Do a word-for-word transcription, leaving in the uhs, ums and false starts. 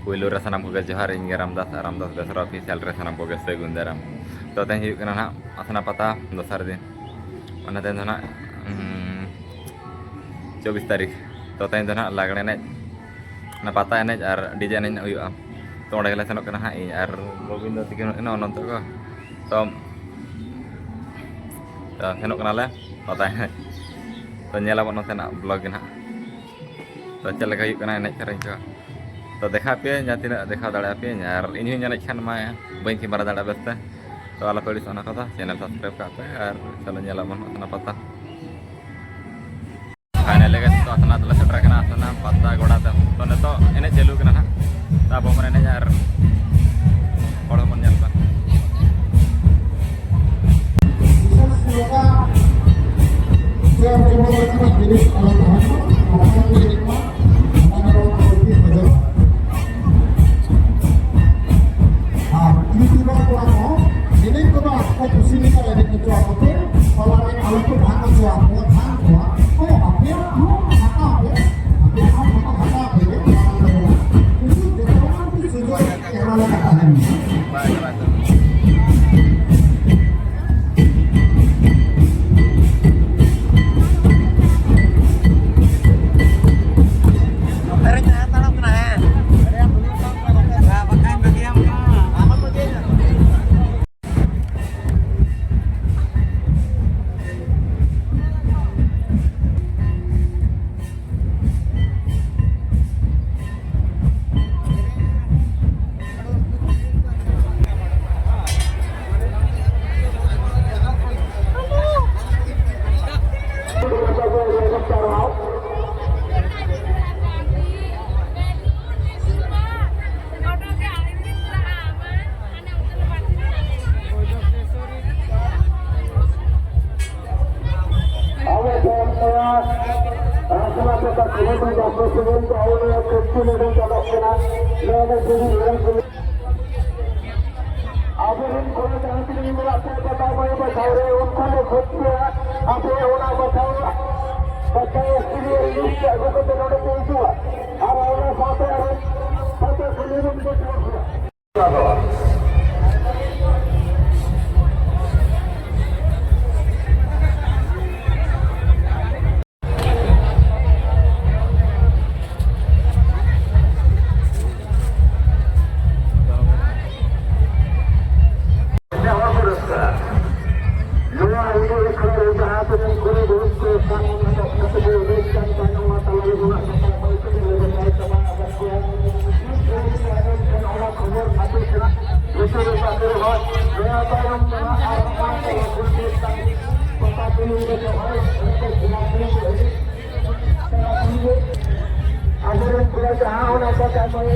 ᱯᱳᱭᱞᱳ ᱨᱮ ᱥᱟᱱᱟᱢ ᱠᱚᱜᱮ ᱡᱚᱦᱟᱨ, ᱤᱧ ᱜᱮ ᱨᱟᱢᱫᱟᱥ, ᱨᱟᱢᱫᱟᱥ ᱵᱮᱥᱨᱟ ᱚᱯᱷᱤᱥᱤᱭᱟᱞ ᱨᱮ ᱥᱟᱱᱟᱢ ᱠᱚᱜᱮ ᱥᱟᱹᱜᱩᱱ ᱫᱟᱨᱟᱢ᱾ ᱛᱚ, ᱛᱮᱦᱮᱧ ᱦᱩᱭᱩᱜ ᱠᱟᱱᱟ ᱱᱟᱦᱟᱜ ᱟᱥᱱᱟ ᱯᱟᱛᱟ ᱫᱚᱥᱟᱨ ᱫᱤᱱ, ᱢᱟᱱᱮ ᱛᱮᱦᱮᱧ ᱫᱚ ᱱᱟᱦᱟᱜ, ᱩᱸ, ᱪᱚᱵᱵᱤᱥ ᱛᱟᱹᱨᱤᱠᱷ᱾ ᱛᱚ, ᱛᱮᱦᱮᱧ ᱫᱚ ᱱᱟᱦᱟᱜ ᱞᱟᱜᱽᱬᱮ ᱮᱱᱮᱡ, ᱚᱱᱟ ᱯᱟᱛᱟ ᱮᱱᱮᱡ ᱟᱨ ᱰᱤᱡᱮ ᱮᱱᱮᱡ ᱦᱩᱭᱩᱜᱼᱟ᱾ ᱛᱚ, ᱚᱸᱰᱮ ᱜᱮᱞᱮ ᱥᱮᱱᱚᱜ ᱠᱟᱱᱟ ᱦᱟᱸᱜ, ᱤᱧ ᱟᱨ ᱜᱳᱵᱤᱱᱫᱚ ᱛᱤᱠᱤᱱ ᱦᱩᱭᱩᱜ ᱠᱟᱱᱟ ᱚᱱᱚᱱᱛᱚ ᱠᱚ᱾ ᱛᱚ, ᱛᱚ, ᱥᱮᱱᱚᱜ ᱠᱟᱱᱟᱞᱮ ᱯᱟᱛᱟ ᱮᱱᱮᱡ᱾ ᱛᱚ, ᱧᱮᱞ ᱟᱵᱚᱱ ᱱᱚᱛᱮᱱᱟᱜ ᱵᱞᱚᱜ ᱜᱮ ᱱᱟᱦᱟᱜ᱾ ᱛᱚ, ᱪᱮᱫ ᱞᱮᱠᱟ ᱦᱩᱭᱩᱜ ᱠᱟᱱᱟ ᱮᱱᱮᱡ ᱥᱮᱨᱮᱧ ᱠᱚ? ᱛᱚ, ᱫᱮᱠᱷᱟᱣ ᱯᱮᱭᱟᱹᱧ ᱡᱟᱦᱟᱸ ᱛᱤᱱᱟᱹᱜ ᱫᱮᱠᱷᱟᱣ ᱫᱟᱲᱮᱭᱟᱯᱮᱭᱟᱹᱧ, ᱟᱨ ᱤᱧ ᱦᱚᱸᱧ ᱮᱱᱮᱡ ᱠᱷᱟᱱ ᱢᱟ ᱵᱟᱹᱧ ᱠᱮᱢᱮᱨᱟ ᱫᱟᱲᱮᱭᱟᱜᱼᱟ ᱵᱮᱥᱛᱮ᱾ ᱛᱚ, ᱟᱞᱚᱯᱮ ᱟᱹᱲᱤᱥᱚᱜᱼᱟ ᱚᱱᱟ ᱠᱚᱫᱚ, ᱪᱮᱱᱮᱞ ᱥᱟᱵᱥᱠᱨᱟᱭᱤᱵ ᱠᱟᱜ ᱯᱮ ᱟᱨ ᱪᱚᱞᱚ ᱧᱮᱞ ᱟᱵᱚᱱ ᱦᱟᱸᱜ ᱚᱱᱟ ᱯᱟᱛᱟ᱾ ᱯᱷᱟᱭᱱᱟᱞ ᱞᱮᱠᱟ ᱛᱮᱫᱚ ᱟᱥᱱᱟ ᱫᱚᱞᱮ ᱥᱮᱴᱮᱨ ᱟᱠᱟᱱᱟ, ᱟᱥᱱᱟ ᱯᱟᱛᱟ ᱜᱚᱰᱟ ᱛᱮ᱾ ᱛᱚ, ᱱᱤᱛᱚᱜ ᱮᱱᱮᱡ ᱪᱟᱹᱞᱩ ᱠᱟᱱᱟ ᱦᱟᱸᱜ, ᱛᱚ ᱟᱵᱚ ᱵᱚᱱ ᱮᱱᱮᱡᱟ ᱟᱨ ᱦᱚᱲ ᱦᱚᱸᱵᱚᱱ ᱧᱮᱞ ᱠᱚᱣᱟ᱾ ᱟᱨ ᱤᱭᱩᱴᱩᱵᱟᱨ ᱠᱚᱲᱟ ᱠᱚ ᱮᱱᱮᱡ ᱠᱚᱫᱚ ᱟᱠᱚ ᱠᱩᱥᱤ ᱞᱮᱠᱟ ᱮᱱᱮᱡ ᱦᱚᱪᱚ ᱟᱠᱚ ᱯᱮ, ᱛᱟᱞᱟᱨᱮ ᱟᱞᱚ ᱯᱮ ᱵᱷᱟᱜᱽ ᱦᱚᱪᱚ ᱟᱠᱚᱣᱟ, ᱵᱷᱟᱜᱽ ᱠᱚᱣᱟ ᱠᱚ, ᱟᱯᱮᱭᱟᱜ ᱦᱚᱸ ᱦᱟᱛᱟᱣ ᱯᱮ, ᱟᱯᱮᱭᱟᱜ ᱦᱚᱸ ᱦᱟᱛᱟᱣ ᱯᱮ, ᱩᱱᱠᱩ ᱡᱚᱛᱚ ᱦᱚᱲ ᱠᱚ ᱥᱩᱡᱳᱜᱽ ᱮᱢᱟ ᱞᱮᱠᱟ ᱛᱟᱦᱮᱱ ᱢᱟ᱾ ᱱᱚᱛᱮ ᱨᱮ ᱡᱟᱦᱟᱸ ᱛᱟᱲᱟᱢ ᱠᱟᱱᱟ, ᱦᱮᱸ᱾ ᱵᱟᱠᱷᱟᱱ ᱵᱷᱟᱹᱜᱤᱭᱟᱢ ᱠᱟᱱᱟ᱾ ᱟᱵᱚᱨᱮᱱ ᱠᱚᱲᱟ ᱡᱟᱦᱟᱸ ᱛᱤᱱᱟᱹᱜ ᱢᱮᱱᱟᱜ ᱠᱚᱣᱟ ᱵᱟᱵᱟ ᱢᱟᱹᱭ ᱵᱟᱪᱷᱟᱣ ᱨᱮ, ᱩᱱᱠᱩ ᱞᱮ ᱠᱷᱚᱡ ᱠᱚᱣᱟ᱾ ᱟᱯᱮ ᱚᱱᱟ ᱵᱟᱪᱷᱟᱣ, ᱵᱟᱪᱷᱟᱣ ᱥᱴᱩᱰᱤᱭᱳ ᱞᱤᱥᱴ ᱟᱹᱜᱩ ᱠᱟᱛᱮ ᱱᱚᱰᱮ ᱯᱮ ᱦᱤᱡᱩᱜᱼᱟ᱾ ᱟᱨ ᱚᱱᱟ ᱥᱟᱶᱛᱮ ᱟᱨᱚ ᱯᱟᱛᱟ ᱠᱷᱟᱹᱞᱤ ᱨᱮᱱ ᱠᱚ ᱪᱟᱞᱟᱜ ᱠᱟᱱᱟ᱾ ᱱᱚᱣᱟ ᱦᱩᱰᱤᱧ ᱟᱠᱷᱲᱟ ᱨᱮ ᱡᱟᱦᱟᱸ ᱛᱤᱱᱟᱹᱜ ᱠᱩᱲᱤ ᱵᱚᱭᱮᱥ ᱠᱚ ᱥᱟᱱᱟᱢ ᱠᱟᱛᱮ ᱠᱚ ᱮᱱᱮᱡ ᱠᱟᱱ ᱛᱟᱦᱮᱸ, ᱚᱱᱟ ᱛᱟᱞᱟ ᱨᱮ ᱱᱟᱦᱟᱜ ᱥᱟᱯᱲᱟᱣ ᱢᱟᱹᱭ ᱛᱟᱹᱠᱤᱱ ᱞᱮ ᱵᱟᱰᱟᱭ ᱪᱟᱵᱟ ᱟᱠᱟᱫ ᱠᱚᱣᱟ᱾ ᱢᱤᱫ ᱜᱷᱟᱹᱲᱤᱡ ᱛᱟᱭᱱᱚᱢ ᱠᱷᱟᱱ ᱚᱱᱟ ᱠᱷᱚᱵᱚᱨ ᱟᱹᱛᱩ ᱥᱮᱱᱟᱜ ᱵᱤᱥᱚᱭ ᱨᱮ ᱥᱟᱯᱲᱟᱣ ᱦᱚᱸ ᱱᱚᱣᱟ ᱛᱟᱭᱱᱚᱢ ᱛᱮᱱᱟᱜ ᱟᱨ ᱚᱱᱟ ᱛᱟᱞᱟ ᱠᱷᱚᱱ ᱢᱤᱫᱴᱟᱝ ᱯᱟᱛᱟ ᱠᱚ ᱱᱚᱰᱮ ᱫᱚᱦᱚᱭ ᱟᱵᱚᱨᱮᱱ ᱠᱚᱲᱟ ᱡᱟᱦᱟᱸ ᱚᱱᱟ ᱯᱟᱛᱟ ᱢᱟᱹᱭ